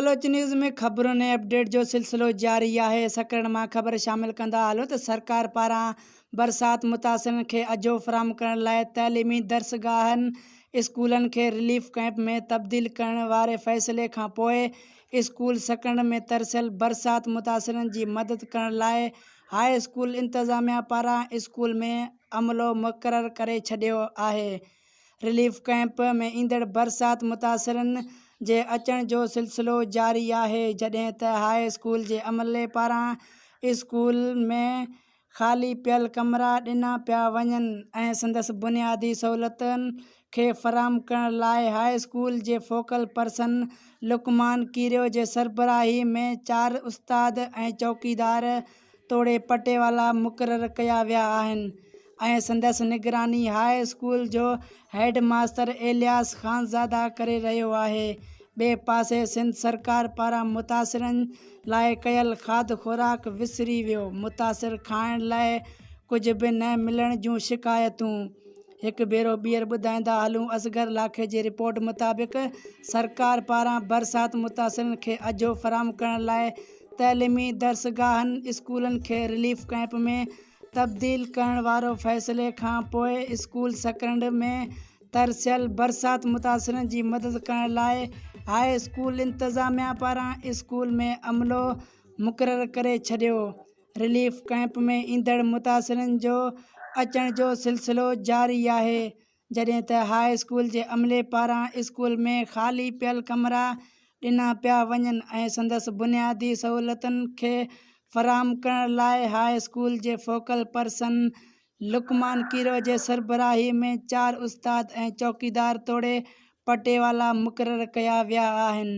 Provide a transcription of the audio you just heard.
Baloch news ۾ خبرن ۽ update جو سلسلو جاري آهي، سڪرنڊ مان خبر شامل ڪندا هلون ته سرڪار پاران برسات متاثرن کي اجهو فراهم ڪرڻ لاء تعليمي درسگاهن اسڪولن کي رليف ڪئمپ ۾ تبديل ڪرڻ واري فيصلي کانپوء اسڪول سڪرنڊ ۾ ترسيل برسات متاثرن جي مدد ڪرڻ لاء هاء اسڪول انتظاميا پاران اسڪول ۾ عملو مقرر ڪري ڇڏيو آهي. رليف ڪئمپ ۾ ايندڙ برسات متاثرن جي اچڻ جو سلسلو جاري آهي جڏهن ته هاء اسڪول جي عملي پاران اسڪول ۾ خالي پيل ڪمرا ڏنا پيا وڃن ۽ سندس بنيادي سهولتن کي فراهم ڪرڻ لاء هاء اسڪول جي فوڪل پرسن لقمان ڪيريو جي سربراهي ۾ چار استاد ۽ چوڪيدار توڙي پٽيوالا مقرر ڪيا ويا آهن ۽ سندس نگراني هاء اسڪول جو هيڊ ماستر ايلياس خانزاده ڪري رهيو آهي. ٻئي پاسي سنڌ سرڪار پاران متاثرن لاء ڪيل کاڌ خوراڪ وسري ويو، متاثر کائڻ لاء ڪجهه به نه ملڻ جون شڪايتون. هڪ ڀيرو ٻيهر ٻڌائيندا هلون اصغر لاکي جي رپورٽ مطابق سرڪار پاران برسات متاثرن کي اجهو فراهم ڪرڻ لاء تعليمي درسگاهن اسڪولن کي رليف ڪئمپ ۾ تبديل ڪرڻ وارو فيصلي کان پوء اسڪول سڪرنڊ ۾ ترسيل برسات متاثرن جي مدد ڪرڻ لاء هاء اسڪول انتظاميا پاران اسڪول ۾ عملو مقرر ڪري ڇڏيو رليف ڪئمپ ۾ ايندڙ متاثرن جو اچڻ جو سلسلو جاري آهي جڏهن ته هاء اسڪول جي عملي پاران اسڪول ۾ خالي پيل ڪمرا ڏنا پيا وڃن ۽ سندس بنيادي سهولتن کي فراهم ڪرڻ لاء هاء اسڪول جي فوڪل پرسن لقمان کيرو جي سربراهي ۾ چار استاد ۽ چوڪيدار توڙي پٽيوالا مقرر ڪيا ويا آهن.